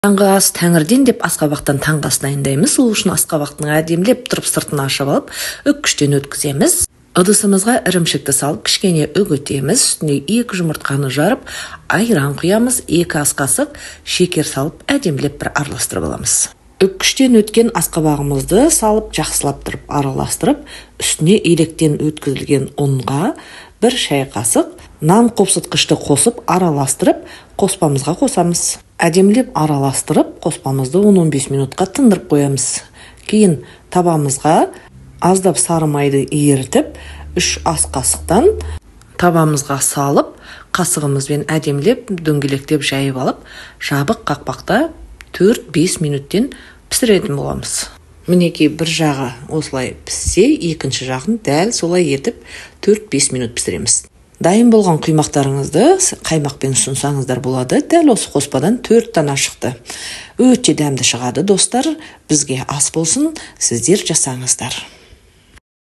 Таңғы ас тәңірден деп асқабақтан таңғы ас дайындаймыз. Ол үшін асқабақтың әдемілеп тұрып сыртын ашып алып, үккіштен өткіземіз. Ыдысымызға ірімшікті салып, кішкене үгітеміз. Үстіне 2 жұмыртқаны жарып, айран құямыз, 2 ас қасық шекер салып, әдемілеп бір араластырып аламыз. Үккіштен өткен асқабағымызды салып, жақсылап тұрып араластырып, үстіне електен өткізілген ұнға 1 шай қасық нан қопсытқышты қосып араластырып, қоспамызға қосамыз. Әдемілеп араластырып, қоспамызды 10-15 минутқа тындырып қоямыз. Кейін табамызға аздап сары майды ерітіп, 3 ас қасықтан табамызға салып, қасығымызбен әдемілеп дөңгелектеп жайып алып, жабық қақпақта 4-5 минуттен пісіретін боламыз. Мінекей бір жағы осылай піссе, екінші жағын дәл солай етіп 4-5 минут пісіреміз. Дайын болған құймақтарыңызды қаймақпен ұсынсаңыздар болады. Дәл осы қоспадан 4 дана шықты. Өте дәмді шығады, достар. Бізге ас болсын, сіздер жасаңыздар.